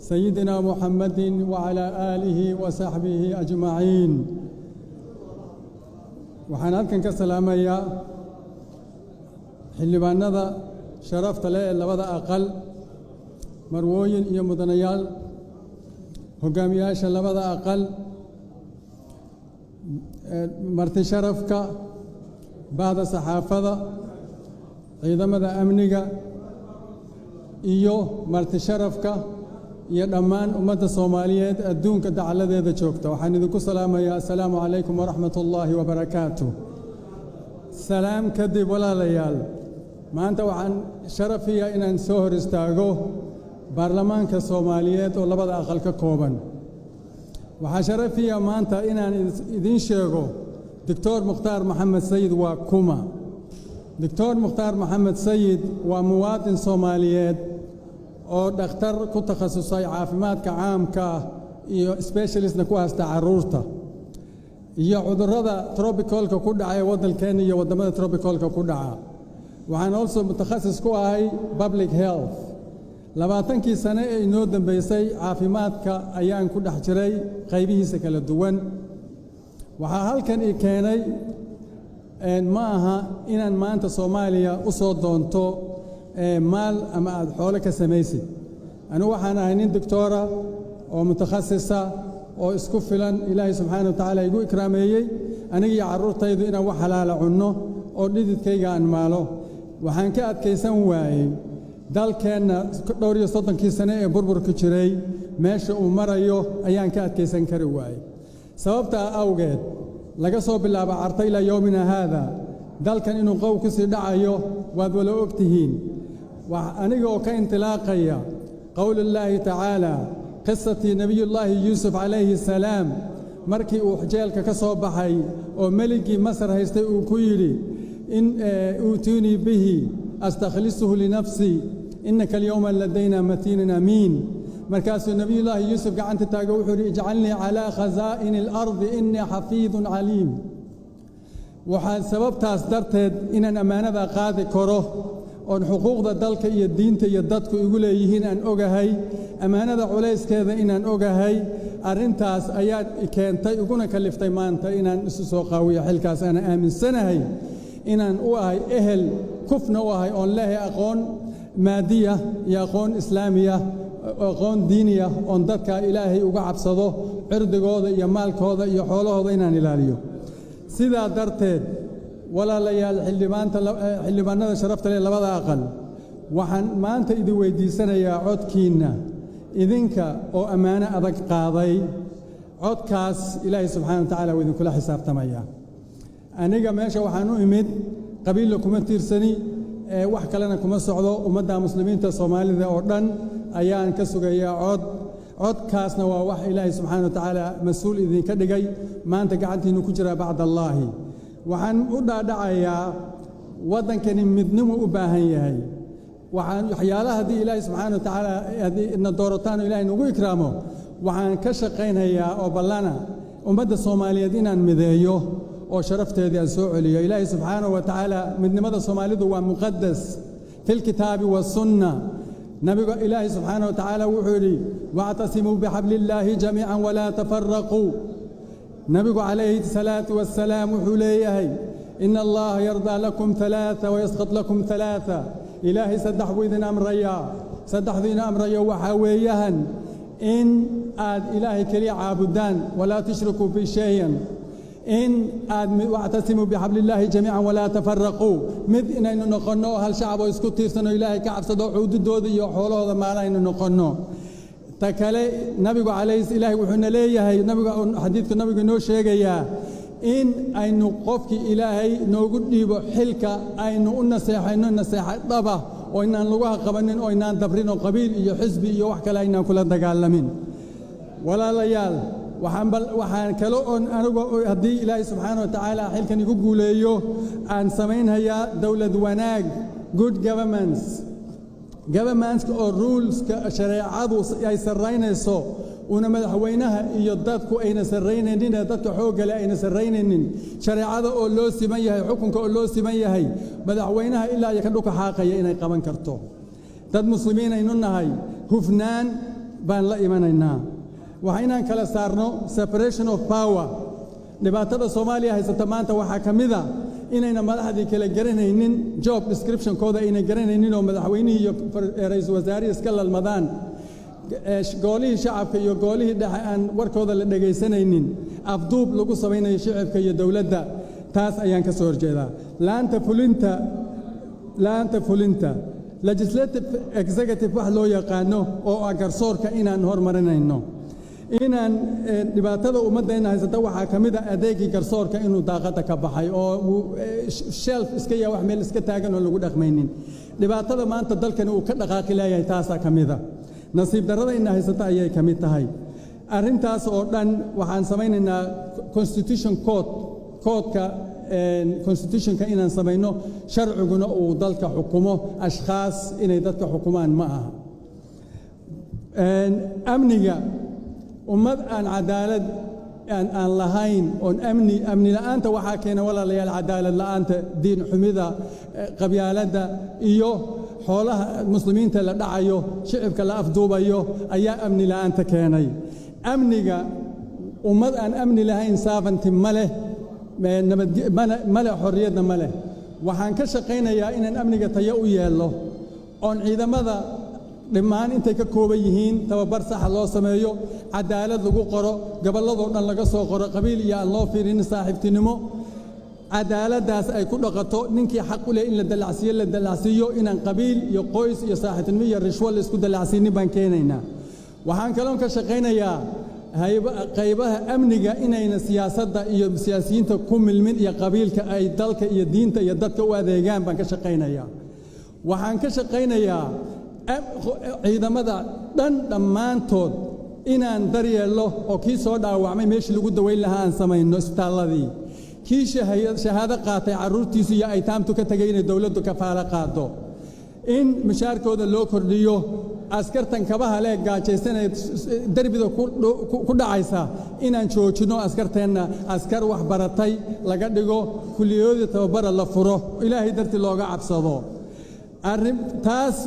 سيدنا محمد وعلى آله وصحبه أجمعين. Waxaan halkan ka salaamayaa xildhibaanada sharafta leh ee labada aqal, marwooyin iyo mudanayaal, hogaamiyaasha labada aqal, marti sharafka, bahda saxaafada, ciidamada amniga iyo marti sharafka iyo dhammaan ummadda Soomaaliyeed adduunka dacaladeeda joogta. Waxaan idinku salaamayaa: assalaamu calaykum waraxmat ullaahi wabarakaatu. Salaam kadib, walaalayaal, maanta waxaan sharafiya inaan soo hor istaago baarlamaanka Soomaaliyeed oo labada aqal ka kooban. Waxaa sharafiya maanta inaan idiin sheego Doctor Mukhtaar Maxamed Sayid waa kuma. Doctor Mukhtaar Maxamed Sayid waa muwaadin Soomaaliyeed oo dhakhtar ku takhasusay caafimaadka caamka ah iyo specialistna ku haysta carruurta iyo cudurrada tropicalka ku dhaca ee waddankeena iyo waddamada tropicalka ku dhaca. Waxaan also mutakhasis ku ahay public health. 20kii sane ee inoo dambaysay caafimaadka ayaan ku dhex jiray qaybihiisa kala duwan. Waxaa halkan i keenay ma aha inaan maanta Soomaaliya u soo doonto maal ama aad xoolo ka samaysid. Anigu waxaan ahay nin doctora oo mutakhasisa oo isku filan. Ilaahay subxaana wa tacaala igu ikraameeyey aniga iyo carruurtaydu inaan wax xalaala cunno oo dhididkayga aan maalo. Waxaan ka adkaysan waayey dalkeenna dhowr iyo soddonkii sane ee burburka jiray meesha uu marayo ayaan ka adkaysan kari waayey. Sababtaa awgeed, laga soo bilaabo Carta ilaa yowmina haada, dalkan inuu qow ku sii dhacayo waad wala og tihiin. Aniga oo ka intilaaqaya qowlullaahi tacaala, qisatii nebiyullaahi Yuusuf calayhi salaam, markii uu jeelka ka soo baxay oo meligii Masar haystay uu ku yidhi: "In uutuunii bihi astakhlisuhu linafsii innaka alyowma ladayna matiinun amiin." Markaasuu nebiyullaahi Yuusuf gacanta taago, wuxuu yidhi: "Ijcalnii calaa khasaa'ini alardi innii xafiidun caliim." Waxaa sababtaas darteed inaan ammaanada qaadi karo oon xuquuqda dalka iyo diinta iyo dadku igu leeyihiin aan ogahay, ammaanada culayskeeda inaan ogahay, arrintaas ayaa keentay iguna kaliftay maanta inaan isu soo qaawiyo xilkaas. Ana aaminsanahay inaan u ahay ehel, kufna u ahay, oon leehay aqoon maadiya iyo aqoon islaamiya, aqoon diiniya, oon dadka Ilaahay uga cabsado, cirdigooda iyo maalkooda iyo xoolahooda inaan ilaaliyo. Sidaa darteed, walaalayaal, xildhibaanada sharafta leh labada aqal, waxaan maanta idin weyddiisanayaa codkiinna. Idinka oo ammaano adag qaaday codkaas, Ilaahay subxana wa tacala wuu idinkula xisaabtamayaa. Aniga meesha waxaan u imid qabiilla kuma tiirsani, wax kalena kuma socdo. Ummadda muslimiinta Soomaalida oo dhan ayaan ka sugayaa cod. Codkaasna waa wax Ilaahay subxaana wa tacaala mas-uul idinka dhigay, maanta gacantiinnu ku jiraa bacd allaahi. Waxaan u dhaadhacayaa waddankani midnimo u baahan yahay. Waxaan waxyaalaha haddii Ilaahay subxaana wa tacaala haddii na doorataan oo Ilahay nagu ikraamo, waxaan ka shaqaynayaa oo ballana ummadda Soomaaliyeed inaan mideeyo oo sharafteedii aan soo celiyo. Ilaahay subxaanahu wa tacaala, midnimada Soomaalidu waa muqadas fi lkitaabi wasunna. Nabiga Ilaahay subxaanahu wa tacaala wuxuu yidhi: "Wactasimuu bixabli illaahi jamiican walaa tafaraquu." Nabigu calayhi salaatu wassalaam wuxuu leeyahay: "Ina allaha yardaa lakum alaaa wayasqad lakum alaaa." Ilaahay saddex buu idin amrayaa. Saddexdu idin amrayo waxaa weeyahan in aad Ilaahay keliya caabudaan, walaa tushrikuu bi shayan, in aad wactasimuu bixablillaahi jamiican walaa tafaraquu, mid inaynu noqonno oo hal shacab oo isku tiirsanoo Ilaahay ka cabsado, xuduudooda iyo xoolahooda maalaynu noqonno. Ta kale, nabigu calayhi, Ilaahay wuxuuna leeyahay, nabigu xadiidka nabigu inoo sheegayaa in aynu qofkii Ilaahay noogu dhiibo xilka aynu u naseexayno naseexa dhaba oo inaan lugaha qabanin oo inaan dabrin oo qabiil iyo xisbi iyo wax kale aynaan kula dagaalamin. Walaalayaal, waxaan kale oon anigu haddii Ilaahay subxaana wa tacaala xilkan igu guuleeyo aan samaynhayaa dowlad wanaag, good governments, governmentska oo ruleska shareecadu ay sarraynayso, una madaxweynaha iyo dadku ayna sarraynaynin, ee dadka xoogga leh ayna sarraynaynin, shareecada oo loo siman yahay, xukunka oo loo siman yahay, madaxweynaha ilaa iyo ka dhulka xaaqaya inay qaban karto. Dad muslimiin aynu nahay, hufnaan. baan la imanaynaa. Waa inaan kala saarno separation of power. Dhibaatada Soomaaliya haysata maanta waxaa ka mid a inayna madaxdii kala garanaynin, job descriptionkooda ayna garanaynin, oo madaxweynihii iyo ra-iisul wasaarihii iska lalmadaan, goolihii shacabka iyo goolihii dhexe aan warkooda la dhegaysanaynin, afduub lagu samaynayo shicibka iyo dowladda. Taas ayaan ka soo horjeedaa. Laanta fulinta, legislative executive wax loo yaqaano oo ah garsoorka inaan hormarinayno. Inaan dhibaatada ummaddeenna haysata waxaa ka mid a adeegii garsoorka inuu daaqadda ka baxay oo uu shelf iska yahay, wax meel iska taagan oo lagu dhaqmaynin. Dhibaatada maanta dalkani uu ka dhaqaaqi leeyahay taasaa ka mid a. Nasiib darrada ina haysata ayay ka mid tahay arrintaas oo dhan. Waxaan samaynaynaa constitution court, courtka constitutionka inaan samayno, sharciguna uu dalka xukumo. Ashkhaas inay dadka xukumaan ma aha. Amniga, ummad aan cadaalad aan lahayn oon amni la'aanta waxaa keena, walaalayaal, cadaalad la'aanta, diin xumida, qabyaaladda iyo xoolaha muslimiinta la dhacayo, shicibka la afduubayo ayaa amni la'aanta keenay. Amniga, ummad aan amni lahayn sovereignty ma leh, ma leh, xorriyadna ma leh. Waxaan ka shaqaynayaa inaan amniga tayo u yeello, oon ciidamada dhammaan intay ka kooban yihiin tababar saxa loo sameeyo, cadaalad lagu qoro, gobolladoo dhan laga soo qoro, qabiil iyo aan loo fiirin, saaxiibtinimo, cadaaladdaas ay ku dhaqato. Ninkii xaq u leh in la dallacsiiyo la dallacsiiyo. Inaan qabiil iyo qoys iyo saaxiibtinimo iyo rishwo la isku dallacsiinin baan keenaynaa. Waxaan kaloon ka shaqaynayaa qaybaha amniga inayna siyaasadda iyo siyaasiyiinta ku milmin iyo qabiilka, ay dalka iyo diinta iyo dadka u adeegaan baan ka shaqaynayaa. Waxaan ka shaqaynayaa ciidamada dhan dhammaantood inaan daryeello, oo kii soo dhaawacmay meeshii lagu dawayn lahaa aan samayno, isbitaalladii. Kii shahaado qaatay carruurtiisu iyo aytaamtu ka tegay inay dowladdu kafaalo qaado, in mushaarkooda loo kordhiyo. Askartan kabaha leh gaajaysanee derbida ku dhacaysa inaan joojinno. Askarteenna askar wax baratay laga dhigo, kulliyadoodii tababara la furo, Ilaahay dartii looga cabsado. Arrin taas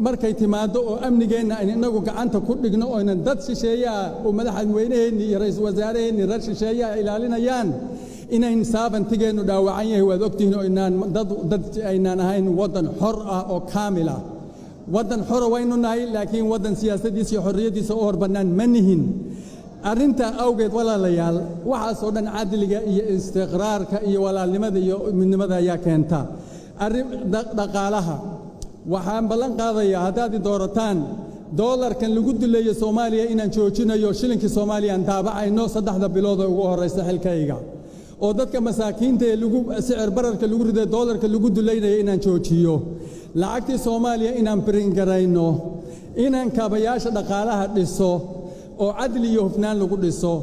markay timaaddo oo amnigeenna aynu innagu gacanta ku dhigno, oynan dad shisheeyaa oo madaxweynaheennii iyo ra'iisul wasaaraheennii rag shisheeyaa ilaalinayaan, inayn sovereigntygeennu dhaawacan yahay waad ogtihiin, oo inaan dad aynaan ahayn waddan xor ah oo kaamil ah. Waddan xora waynu nahay, laakiin waddan siyaasaddiisa iyo xorriyaddiisa u hor bannaan ma nihin. Arrintaa awgeed, walaalayaal, waxaasoo dhan cadliga iyo istiqraarka iyo walaalnimada iyo midnimada ayaa keenta. Arrin dhaqaalaha, waxaan ballan qaadayaa haddaad i doorataan doolarkan lagu dileeyo Soomaaliya inaan joojinayo, shilinkii Soomaaliya aan daabacayno 3da bilood ee ugu horraysa xilkayga, oo dadka masaakiinta ee lagu sicir bararka lagu riday, doolarka lagu dulaynayo inaan joojiyo, lacagtii Soomaaliya inaan print garayno, inaan kaabayaasha dhaqaalaha dhiso oo cadli iyo hufnaan lagu dhiso,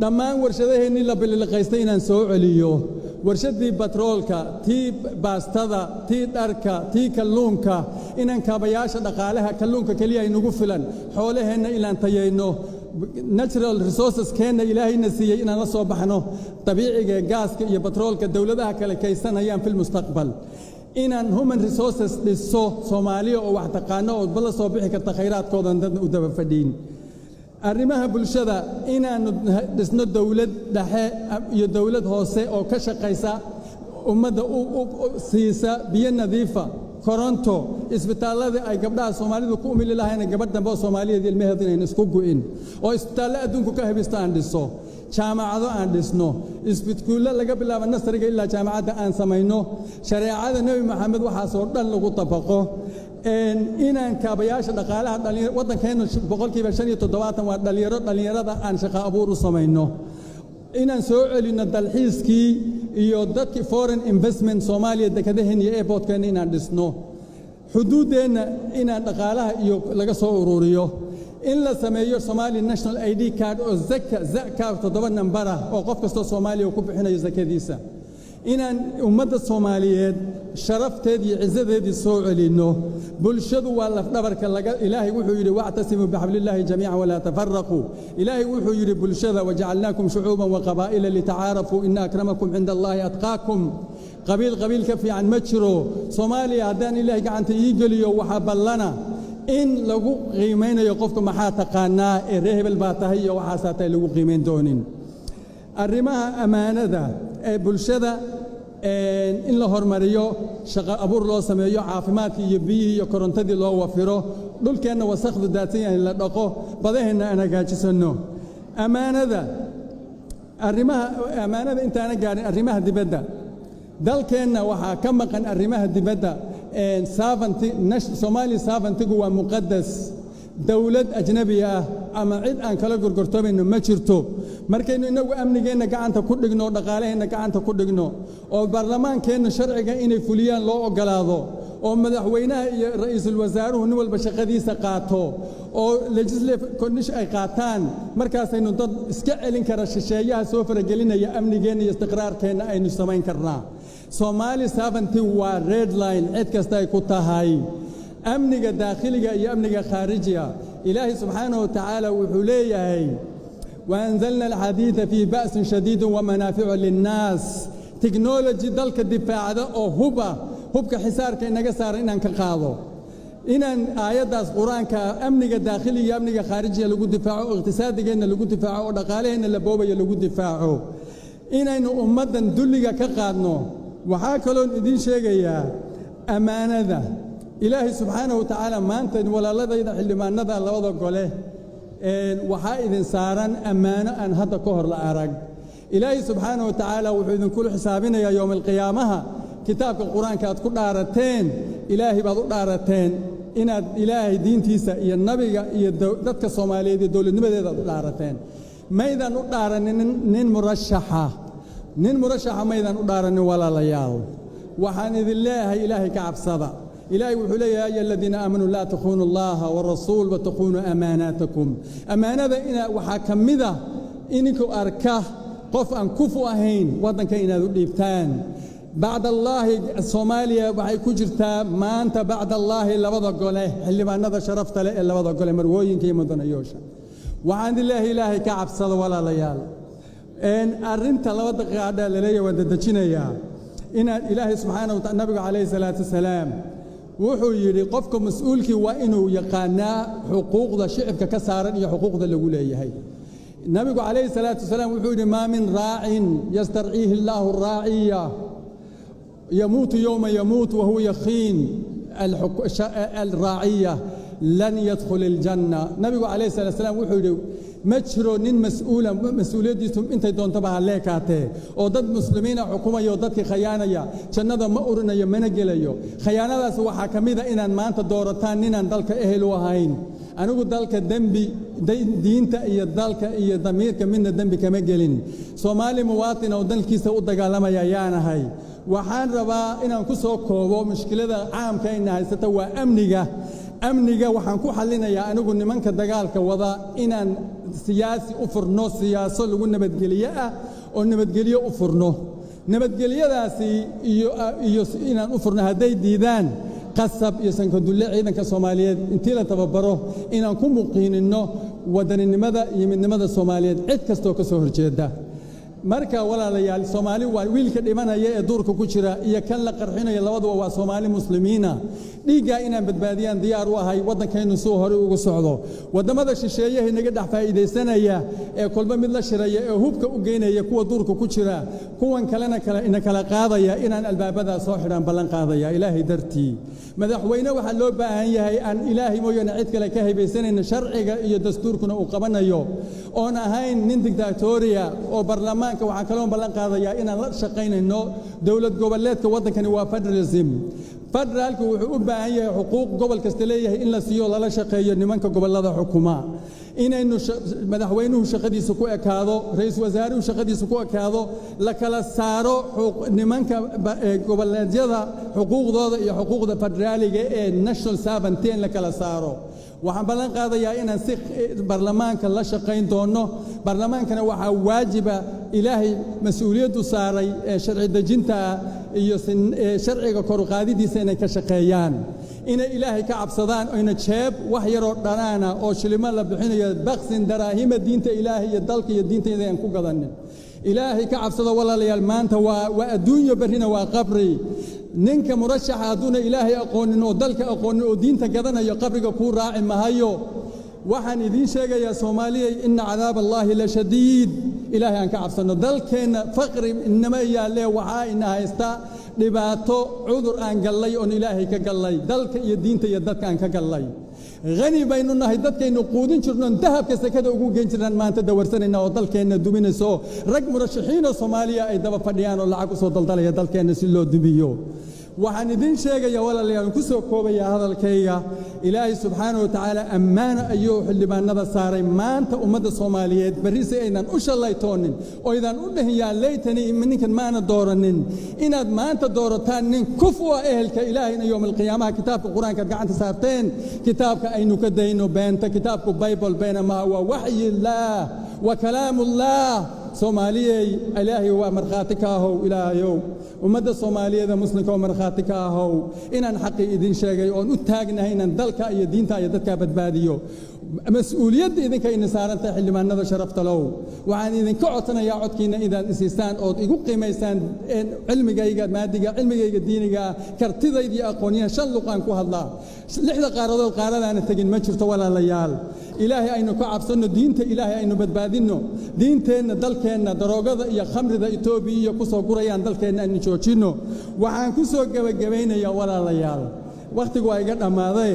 dhammaan warshadaheennii la bililiqaystay inaan soo celiyo, warshaddii batroolka, tii baastada, tii dharka, tii kalluunka, inaan kaabayaasha dhaqaalaha, kalluunka keliya aynugu filan, xoolaheenna inaan tayayno, natural resources keenna Ilaahayna siiyey inaan la soo baxno, dabiiciga, gaaska iyo batroolka dowladaha kale kaysanayaan fil mustaqbal, inaan human resources dhiso Soomaaliya oo wax taqaano oo la soo bixi karta khayraadkoodan dadna u daba fadhiin. Arrimaha bulshada, inaannu dhisno dowlad dhexe iyo dowlad hoose oo ka shaqaysa ummadda, u siisa biyo nadiifa, koronto, isbitaalladii ay gabdhaha Soomaalidu ku umili lahayna, gabadh dambe oo Soomaaliyeed ilmaheedu inaynu isku gu'in, oo isbitaallo adduunku ka habisto aan dhiso, jaamacado aan dhisno, iskuullo laga bilaabo nurseryga ilaa jaamacadda aan samayno, shareecada Nebi Maxamed waxaasoo dhan lagu dabaqo, inaan kaabayaasha dhaqaalaha waddankeennu 75% waa dhallinyaro, dhallinyarada aan shaqo abuur u samayno, inaan soo celinno dalxiiskii iyo dadkii foreign investment Soomaaliya, dekadaheenna iyo airportkeenna inaan dhisno, xuduuddeenna inaan dhaqaalaha iyo laga soo ururiyo, in la sameeyo Somali National ID card oo zaka zaka toddoba nambara oo qof kastoo Soomaaliya uu ku bixinayo zakadiisa, inaan ummadda Soomaaliyeed sharafteed iyo cisadeedii soo celinno. Bulshadu waa lafdhabarka laga. Ilaahay wuxuu yidhi: واعتصموا بحبل الله جميعا ولا تفرقوا. Ilaahay wuxuu yidhi bulshada: وجعلناكم شعوبا وقبائل لتعارفوا إن أكرمكم عند الله أتقاكم. Qabiil qabiil ka fiican ma jiro. Soomaaliya haddaan Ilaahay gacanta ii geliyo, waxaa ballana In lagu qiimaynayo qofka maxaa taqaanaa ee ree hebel baa tahay iyo waxaasaa tahay lagu qiimayn doonin. Arrimaha ammaanada ee bulshada in la hormariyo, shaqo abuur loo sameeyo, caafimaadkii iyo biyihii iyo korontadii loo wafiro, dhulkeenna wasakhdu daadsan yahay la dhaqo, badaheenna aan hagaajisanno. Ammaanada, arrimaha ammaanada intaana gaadhin, arrimaha dibadda dalkeenna waxaa ka maqan. Arrimaha dibadda, sovereignty, Somali sovereignty-gu waa muqadas. Dowlad ajnabi ah ama cid aan kala gorgortoomayno ma jirto. Markaynu innagu amnigeenna gacanta ku dhigno, dhaqaalaheenna gacanta ku dhigno, oo baarlamaankeenna sharciga inay fuliyaan loo oggolaado, oo madaxweynaha iyo ra'iisul wasaaruhu nin walba shaqadiisa qaato, oo legislative condition ay qaataan, markaasaynu dad iska celin kara shisheeyaha soo faragelinaya amnigeenna iyo istiqraarkeenna aynu samayn karnaa. Somali sovereignty waa red line, cid kasta ay ku tahay. Amniga daakhiliga iyo amniga khaarijiga, Ilaahay subxaanahu wa tacaala wuxuu leeyahay: "وأنزلنا الحديد فيه بأس شديد ومنافع للناس". Technology dalka difaacda oo huba, hubka xisaarka inaga saara inaan ka qaado, inaan aayaddaas Qur-aanka amniga daakhiliga iyo amniga khaarijiga lagu difaaco, oo iqtisaadigeenna lagu difaaco, oo dhaqaalaheenna la boobayo lagu difaaco, inaynu ummaddan dulliga ka qaadno. Waxaa kaloon idiin sheegayaa ammaanada Ilaahay subxaanahu wa tacaala. Maanta walaaladayda xildhibaanada labada gole, waxaa idin saaran ammaano aan hadda ka hor la arag. Ilaahay subxaanahu wa tacaala wuxuu idinkula xisaabinayaa yowma alqiyaamaha kitaabka Qur-aanka aad ku dhaarateen. Ilaahay baad u dhaarateen inaad Ilaahay diintiisa iyo nabiga iyo dadka Soomaaliyeed iyo dowladnimadeeda aad u dhaarateen. Maydaan u dhaaranin nin murashaxa, nin murashaxa maydaan u dhaaranin. Walaalayaal, waxaan idin leeyahay Ilaahay ka cabsada. Ilaahay wuxuu leeyahay: "يا الذين آمنوا لا تخونوا الله والرسول وتخونوا أماناتكم". Ammaanada ina waxaa ka mid a ininku arka qof aan kufu ahayn waddanka inaad u dhiibtaan. Bacd Allaahi, Soomaaliya waxay ku jirtaa maanta bacd Allaahi labada gole, xildhibaanada sharafta leh ee labada gole, marwooyinka iyo mudanayoosha. Waxaan idin leeyahay Ilaahay ka cabsada, walaalayaal. Arrinta 2 daqiiqa hadhaa laleeyahay, waan dedejinayaa. Inaad Ilaahay subxaana wa taala, nabigu calayhi salaatu wasalaam wuxuu yidhi: qofka mas-uulkii waa inuu yaqaanaa xuquuqda shicibka ka saaran iyo xuquuqda lagu leeyahay. Nabigu calayhi salaatu wasalaam wuxuu yidhi: "ما من راع يسترعيه الله الرعية يموت يوم يموت وهو يخون الرعية لن يدخل الجنة". Nabigu calayhi salatu wasalaam wuxuu yidhi: ma jiro nin mas-uula, mas-uuliyaddiisu intay doontaba ha leekaatee, oo dad muslimiina xukumaya oo dadkii khayaanaya, jannada ma urinayo, mana gelayo. Khayaanadaas waxaa ka mid a inaan maanta doorataan ninaan dalka ehel u ahayn. Anigu dalka dembi, diinta iyo dalka iyo damiirka midna dembi kama gelin. Soomaali muwaatin oo dalkiisa u dagaalamaya ayaanahay. Waxaan rabaa inaan ku soo koobo mushkilada caamka ina haysata waa amniga. Amniga waxaan ku xallinayaa anigu nimanka dagaalka wada inaan siyaasi u furno, siyaaso lagu nabadgeliye ah oo nabadgelyo u furno. Nabadgelyadaasi iyo inaan u furno, hadday diidaan, qasab iyo sankadulle ciidanka Soomaaliyeed intii la tababaro inaan ku muqiininno wadaninimada iyo midnimada Soomaaliyeed cid kastoo ka soo horjeeda. Marka walaalayaal, Soomaali waa wiilka dhimanaya ee duurka ku jira iyo kan la qarxinaya, labaduba waa Soomaali muslimiina. Dhiiggaa inaan badbaadiyaan diyaar u ahay waddankaynu suu horey ugu socdo. Waddamada shisheeyaha inaga dhex faa'iidaysanaya ee kolba mid la shiraya ee hubka u geynaya kuwa duurka ku jira, kuwan kalena kale ina kala qaadaya, inaan albaabadaa soo xidhaan ballan qaadaya Ilaahay dartii. Madaxweyne waxaa loo baahan yahay aan Ilaahay mooyaane cid kale ka haybaysanayna, sharciga iyo dastuurkuna uu qabanayo, oon ahayn nin dictatoriya oo baarlamaanka. Waxaan kaloo ballan qaadayaa inaan la shaqaynayno dowlad goboleedka. Waddankani waa federalism. Federaalku wuxuu u baahan yahay xuquuq gobol kasta leeyahay in la siiyo, lala shaqeeyo nimanka gobollada xukuma. Inaynu madaxweynuhu shaqadiisa ku ekaado, ra-iisul wasaaruhu shaqadiisa ku ekaado, la kala saaro nimanka goboleedyada xuquuqdooda iyo xuquuqda federaaliga ee national sovereignty in la kala saaro. Waxaan ballan qaadayaa inaan si baarlamaanka la shaqayn doono. Baarlamaankana waxaa waajiba Ilaahay mas-uuliyaddu saaray ee sharci dejinta iyo sharciga koruqaadidiisa inay ka shaqeeyaan, inay Ilaahay ka cabsadaan, oyna jeeb wax yaroo dhanaana oo shilimo la bixinayo baksin daraahima diinta Ilaahay iyo dalka iyo diinta inayaan ku gadanin. Ilaahay ka cabsado, walaalayaal. Maanta waa adduunyo, berrina waa qabri. Ninka murashaxa hadduuna Ilaahay aqoonin oo dalka aqoonin oo diinta gadanayo, qabriga kuu raaci mahayo. Waxaan idiin sheegayaa, Soomaaliyay, ina cadaab Allaahi la shadiid. Ilaahay aan ka cabsanno. Dalkeenna faqri inama yaallee, waxaa ina haysta dhibaato, cudur aan gallay oon Ilaahay ka gallay, dalka iyo diinta iyo dadka aan ka gallay. Hani baynu nahay, dadkaynu quudin jirnoon dahabka sekada ugu geen jirnaan maanta dawarsanayna oo dalkeenna duminayso. Rag murashaxiinoo Soomaaliya ay daba fadhiyaan oo lacag u soo daldalaya dalkeenna si loo dumiyo. Waxaan idiin sheegaya, walaalayaal, ku soo koobaya hadalkayga, Ilaahay subxaanahu wa tacaala ammaano ayuu xildhibaanada saaray maanta ummadda Soomaaliyeed. Berri si aynan u shallaytoonin oo aydan u dhihin "yaa laytani", ninkan maana dooranin, inaad maanta doorataan nin kuf u ah ehelka Ilaahayna yowm alqiyaamaha kitaabka Qur-aankaad gacanta saarteen. Kitaabka aynu ka dayno beenta. Kitaabku Bible beena maha, waa waxyillaah wa kalaamullaah. Soomaaliyey, Ilaahay waa markhaati ka ahow. Ilaahayow, ummadda Soomaaliyeed ee muslimka oo markhaati ka ahow inaan xaqii idin sheegay oon u taagnahay inaan dalka iyo diinta iyo dadkaa badbaadiyo. Mas-uuliyadda idinka idin saarantahay, xildhibaanada sharaftalow, waxaan idinka codsanayaa codkiinna inaad isiisaan ood igu qiimaysaan cilmigayga maadiga, cilmigayga diiniga, kartidayda iyo aqoonyahan. Shan luqaan ku hadlaa, lixda qaaradood qaaradaana tegin ma jirto. Walaalayaal, Ilaahay aynu ka cabsanno, diinta Ilaahay aynu badbaadinno, diinteenna, dalkeenna. Daroogada iyo khamrida Etoobiya iyo ku soo gurayaan dalkeenna aynu joojinno. Waxaan ku soo gebagabaynayaa, walaalayaal, wakhtigu waa iga dhammaaday,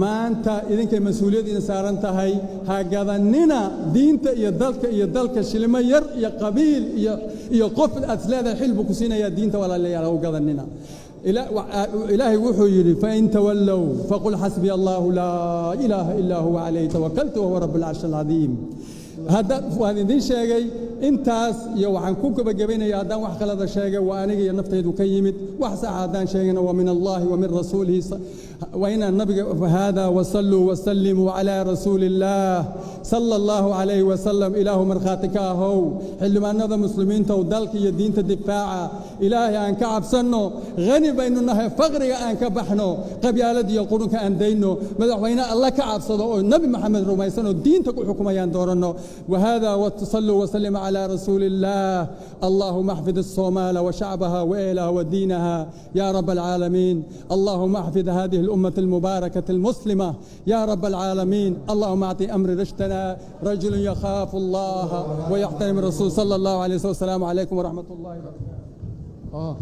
maanta idinkay mas-uuliyad idin saaran tahay. Ha gadannina diinta iyo dalka iyo dalka shilimo yar iyo qabiil iyo qof aad isleedahay xil buu ku siinayaa. Diinta, walaalayaal, ha u gadannina. Ilaahay wuxuu yidhi: "Fain tawallow faqul xasbiya Allahu laa ilaaha illaa huwa calayhi tawakaltu wahuwa rabb alcarshi alcadiim." Hadda waan idiin sheegay intaas iyo waxaan ku gebagabaynaya, haddaan wax khalada sheegay waa aniga iyo naftaydu ka yimid, wax saxa haddaan sheegayna waa min Allahi wa min rasuulihi waa inaan nabiga. Hada wasalluu wasallimuu calaa rasuuli illaah sala Allahu calayhi wasalam. Ilaahu markhaati ka ahow. Xildhibaanada muslimiinta ow, dalka iyo diinta difaaca. Ilaahay aan ka cabsanno. Hani baynu nahay, faqriga aan ka baxno, qabyaalad iyo qurunka aan dayno. Madaxweyne Alla ka cabsado oo Nebi Maxamed rumaysan oo diinta ku xukumayaan dooranno. وهذا وصلوا وسلم على رسول الله. اللهم احفظ الصومال وشعبها وأهلها ودينها يا رب العالمين. اللهم احفظ هذه الأمة المباركة المسلمة يا رب العالمين. اللهم أعطي أمر رشدنا رجل يخاف الله ويحترم الرسول صلى الله عليه وسلم. السلام عليكم ورحمة الله وبركاته. آه.